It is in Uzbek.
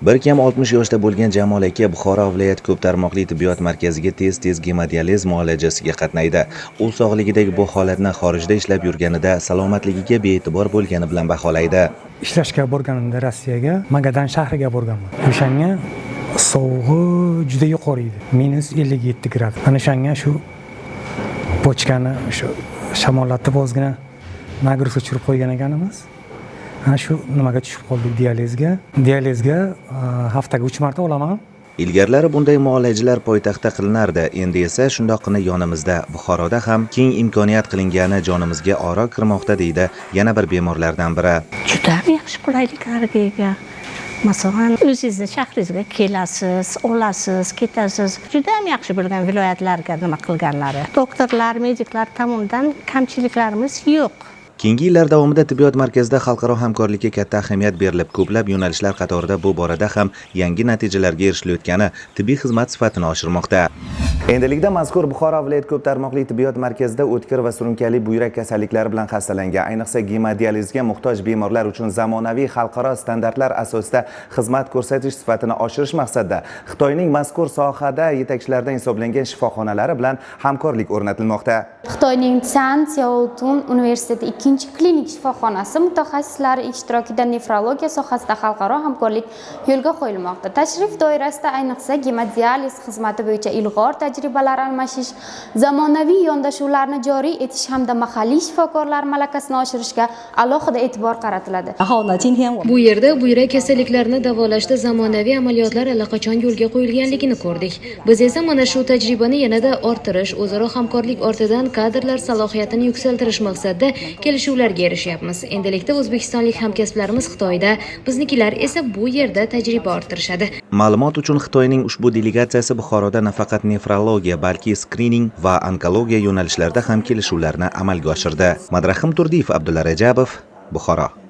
Bir kam 60 yoshda bo'lgan Jamol aka Buxoro viloyat ko'p tarmoqli tibbiyot markaziga tez-tez gemodializ muolajasiga qatnaydi. U sog'ligidagi bu holatni xorijda ishlab yurganida salomatligiga bee'tibor bo'lgani bilan baholaydi. Ishlashga borganimda Rossiyaga, Magadan shahriga borganman. O'shanga sovug'i juda yuqori edi. -57 gradus. Ana o'shanga shu pochkani shu shamollatib ozgina нагрузка tushirib qo'ygan ekanimiz. Ana shu nimaga tushib qoldik, dializga. Dializga haftaga 3 marta olaman. Ilgarilari bunday muolajalar poytaxtda qilinardi. Endi esa shundoqqina yonimizda, Buxoroda ham keng imkoniyat qilingani jonimizga oro kirmoqda, deydi yana bir bemorlardan biri. Juda yaxshi qulayliklarga ega. Masalan, o'zingizni shahringizga kelasiz, olasiz, ketasiz. Juda ham yaxshi bo'lgan viloyatlarga nima qilganlari. Doktorlar, mediklar tomonidan kamchiliklarimiz yo'q. Keyingi yillar davomida tibbiyot markazida xalqaro hamkorlikka katta ahamiyat berilib, ko'plab yo'nalishlar qatorida bu borada ham yangi natijalarga erishilayotgani tibbiy xizmat sifatini oshirmoqda. Endilikda mazkur Buxoro viloyat ko'p tarmoqli tibbiyot markazida o'tkir va surunkali buyrak kasalliklari bilan xastalangan, ayniqsa gemodializga muhtoj bemorlar uchun zamonaviy xalqaro standartlar asosida xizmat ko'rsatish sifatini oshirish maqsadida Xitoyning mazkur sohada yetakchilardan hisoblangan shifoxonalari bilan hamkorlik o'rnatilmoqda. Xitoyning Xi'an Jiaotong universiteti 2 klinik shifoxonasi mutaxassislari ishtirokida nefrologiya sohasida xalqaro hamkorlik yo'lga qo'yilmoqda. Tashrif doirasida ayniqsa gemodializ xizmati bo'yicha ilg'or tajribalar almashish, zamonaviy yondashuvlarni joriy etish hamda mahalliy shifokorlar malakasini oshirishga alohida e'tibor qaratiladi. 然后呢，今天我们 Bu yerda buyrak kasalliklarini davolashda zamonaviy amaliyotlar allaqachon yo'lga qo'yilganligini ko'rdik. Biz esa mana shu tajribani yanada orttirish, o'zaro hamkorlik ortidan kadrlar salohiyatini yuksaltirish maqsadida kelishuvlarga erishyapmiz. Endilikda o'zbekistonlik hamkasblarimiz Xitoyda, biznikilar esa bu yerda tajriba orttirishadi. Ma'lumot uchun, Xitoyning ushbu delegatsiyasi Buxoroda nafaqat nefrologiya, balki skrining va onkologiya yo'nalishlarida ham kelishuvlarni amalga oshirdi. Madrahim Turdiyev, Abdulla Rajabov, Buxoro.